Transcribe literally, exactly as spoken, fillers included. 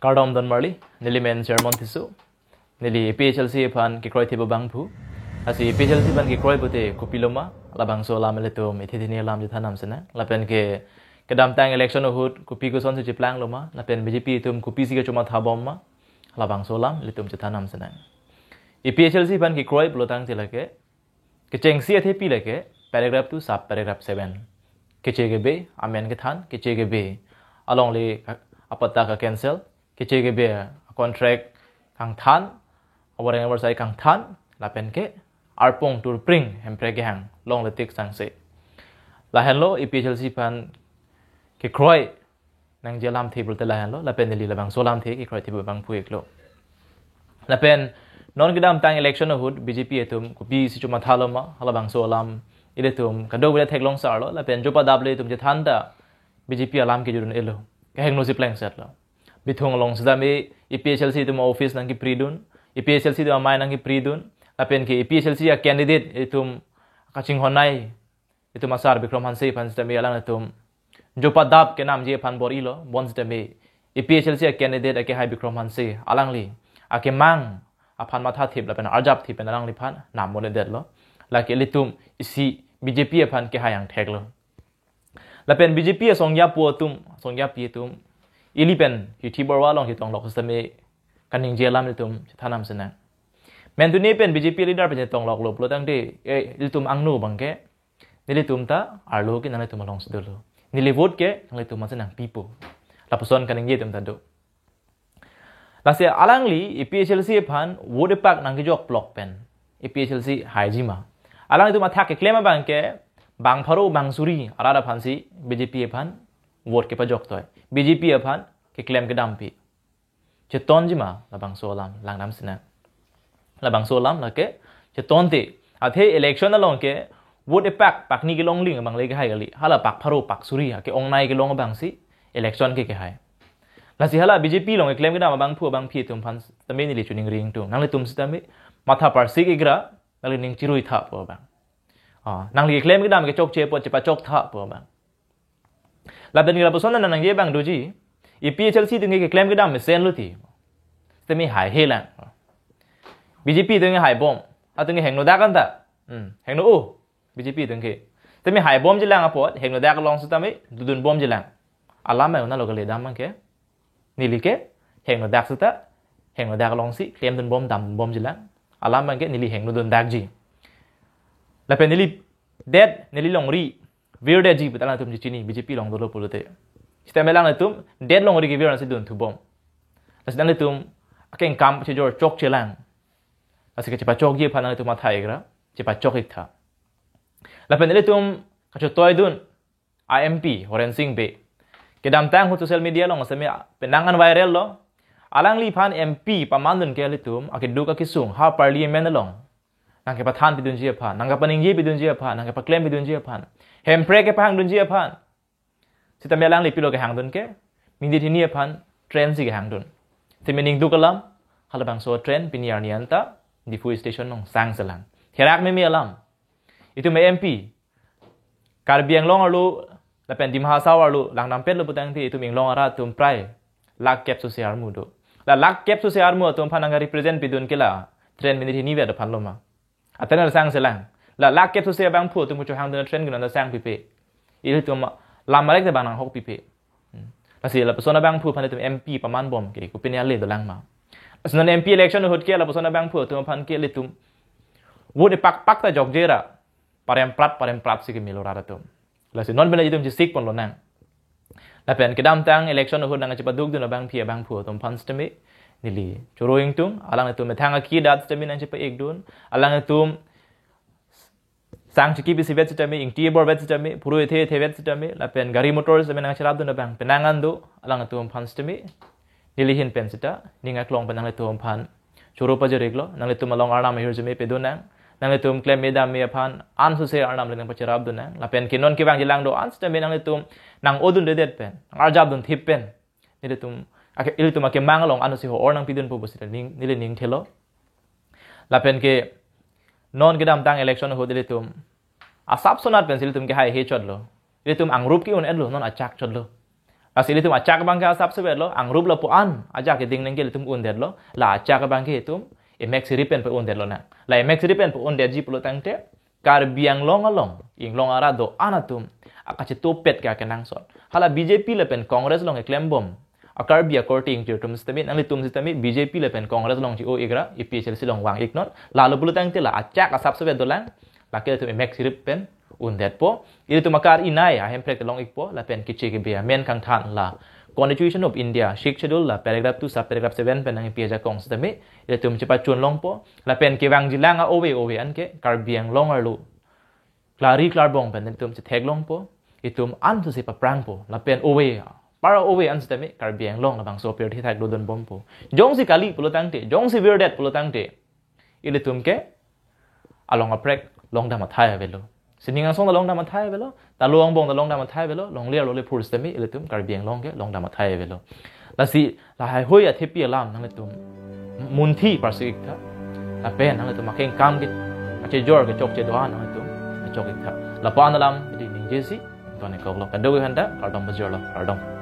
Kardom don marli, neli men Sherman Tisso. Neli A P H L C aphan kekroithip abangphu. Lasi A P H L C aphan kekroi pute kopiloma, labangso alam ilitum ithi thini alam chethan nam senang. Lapen ke kedamtang election ahut kopi kosonsi cheplangloma, lapen B J P atum kopisi kachomatha bomma, labangso alam ilitum chethan nam senang. A P H L C aphan kekroi pulotangte lake, kechengsi athepi lake, paragraph two, sub paragraph seven. Keche kebe, amen kethan, keche kebe. Alongle ka-, apatta ka-cancel, keche kebe, contract kangthan, awareng awarsai kangthan, lapen ke arpong turpring Hemprek kehang, longle tik sangse. Lahenlo A P H L C aphan kekroi nangji alamthe pulote lahenlo, lapen neli labangso alamthe kekroithip abangphu iklo. Lapen non kedamtang election ahut B J P atum kopisi chomathaloma, halabangso alam ilitum kadokave theklong sarlo, lapen jopa dap le itum chethanta B J P alam kejudun elo. Kehingno si plengsetlo. Bithung along sitame A P H L C atum office nangkepridun, A P H L C atum amei nangkepridun, lapen ke A P H L C a-candidate itum kachinghonnei, itum asar Bikram Hanse aphan sitame alanglitum jopa dap kenamji aphan bor-ilo, bonsitame A P H L C a-candidate akehai Bikram Hanse alangli akemang aphan mathathip lapen arjapthip pen alangliphan nam mo-edetlo. Lake ilitum isi B J P aphan kehai angtheklo. Lapen B J P asongjapo atum, asongjapi atum, ili pen Hithi Borwa along chetong lok sitame kaningje alam ilitum chethan nam senang. Mentune pen B J P leader pen chetong loklo pulotangte, eh, ilitum angno abangke, nelitum ta arlo ke nanglitum alongsi dolo. Neli vote ke nanglitum aphansi nangpipo. Lapuson kaningje atum ta do. Lasi alangli A P H L C aphan vote epak nangkejok plok pen A P H L C haiji ma? Alanglitum athak keklem abangke bang pharo bang suri arat aphansi B J P aphan vote kepajok toi. B J P aphan keklem kedampi. Chetonji ma labangso alam, lang nam senang. Labangso alam lake chetonte. Athe election along ke vote epak pakni kelongling abang le kehai kali. Hala pak pharo pak suri ake-ongnei kelong abangsi election ke kehai. Lasi hala B J P along keklem kedam abangphu abangphi atum aphan sitame neli choningri ingtung. Nanglitum sitame matha parsik ikra, nangli ning chiruithapo abang. Ah, nangli keklem kedam ke chokchepo, chepachok thapo abang. Lapen ke lapuson nangji abang doji, A P H L C atum ke keklem kedam mesenlo ti. Sitame haihelang. B J P atum ke haibom. Atum ke hingno dak anta. Hmm, hingno o. B J P atum ke. Sitame haibomjilang apot, hingno dak along sitame dodunbomjilang. Alam mai una lo kali dam abangke. Neli ke hingno dak sita, hingno dak alongsi klemdunbom damdunbomjilang. Alam abangke neli hingno dundakji. Lapen neli det, neli longri virdetji pu ta alangtum chini, B J P along dolo pulote. Sitame alanglitum det longri kevir ansi dunthubom. Lasi nanglitum akengkam chejor chokchelang. Lasi kechepachokji aphan nanglitum matha ikra, chepachok iktha. Lapen ilitum kachotoidun a-M P Horen Sing Bey. Kedamtang ahut social media along sitame penang an viral lo. Alangliphan M P pamandun ke ilitum akeduk akesung ha parliament along nangkepathan pidunji aphan, nangkepaningje pidunji aphan, nangkepaklem pidunji aphan, Hemprek kepahangdunji aphan. Sitame alangli pilo kehangdun ke, minit hini aphan train si kehangdun. Sitame ningduk alam, halabangso train pini arni anta Diphu station along sangselang. Therak meme alam. Itum M P Karbi Anglong arlo lapen Dima Hasao arlo langdampetlo putangte itum inglong arat atum prai lakh kep sose armu do. La lakh kep sose armu atum aphan nangke-represent pidun ke la train minit hini vet aphan loma? Atena sangselang. La lakh kep sose abangphu atum kechohangdun train ke nanda sangpipe. Ilitum lam marek te bang nanghokpipe. Hmm. Lasi lapuson abangphu aphan itum M P pamanbom ke kopine ale dolang ma? Lasi non M P election ahut ke lapuson abangphu atum aphan ke ilitum vote epakpak ta jokjera. Paremprat, paremprat si kemelo rat atum. Lasi non pen itum chesik ponlonang. Lapen kedamtang election ahut nangchepadukdun abangphi abangphu atum aphan sitame neli choro ingtung, alanglitum methang akhi dat sitame nangchepa-ikdun, alanglitum sang chiki pisivet sitame, ingti borvet sitame, phurui ethe ethevet sitame, lapen gari motor sitame nangcherapdun abang penang an do, alanglitum aphan sitame neli ahin pen sita ning aklong pen nanglitum aphan choro pajiriklo, nanglitum along arnam ahirjume pedun nang, nanglitum klem me dam me aphan ansose arnam le nangpacherapdun nang, lapen ke non kevangjilang do an sitame nanglitum nang-odundedet pen, nang-arjapdunthip pen, nelitum ake, ilitum akemang along ansose ho-or nangpidunpo pusi ning, neli ning thelo. Lapen ke non kedamtang election ahut ilitum asap sonat pensi ilitum kehaihe chotlo. Ilitum angrup ke-un-etlo, non achak chotlo. Lasi ilitum achak abangke asap sevet lo, angrup lapu-an ajak keding nengke ilitum undet lo, la achak abangke itum emek sirip pen pe undet lonang. La emek sirip pen pe undetji pulo tangte, Karbi Anglong along, inglong arat do-an atum, akachetopet ke akenangsot. Hala B J P lapen Congress along eklembom a Karbi akorte ingtir atum sitame, nanglitum sitame, B J P lapen Congress along chi-o ikra, A P H L C along vang iknon, lalo pulo tangte la achak asap sevet dolang, lake ilitum emek sirip pen undetpo. Ilitum akar inai ahemprek long ikpo, lapen kiche kibe amen kangthan la Constitution of India, Sixth Schedule la paragraph two, sub paragraph seven pen nangpi ajakong sitame, ilitum chepachun longpo, lapen kevangjilang a-ove ove anke, Karbi Anglong arlo klari klarbong pen itum chethek longpo, itum ansose paprangpo, lapen ove, para ove an sitame, Karbi Anglong labangso apirthe thak dodun bompo. Jongsi kali pulo tangte, jongsi virdet pulo tangte, ilitum ke along aprek longdam athai avelo. Sining angsong ta longdam athai avelo, talo angbong ta longdam athai avelo, longle arlo le phur sitame ilitum Karbi Anglong ke longdam athai avelo. Lasi lahai hui athepi alam nanglitum munthi parsik iktha. Lapen nanglitum akeng kam ke, achejor kechokche do-an nanglitum achok iktha. Lapu-an alam ilitum ningjesi, ton ikoklo, kadokave aphanta kardom pajirlo, kardom.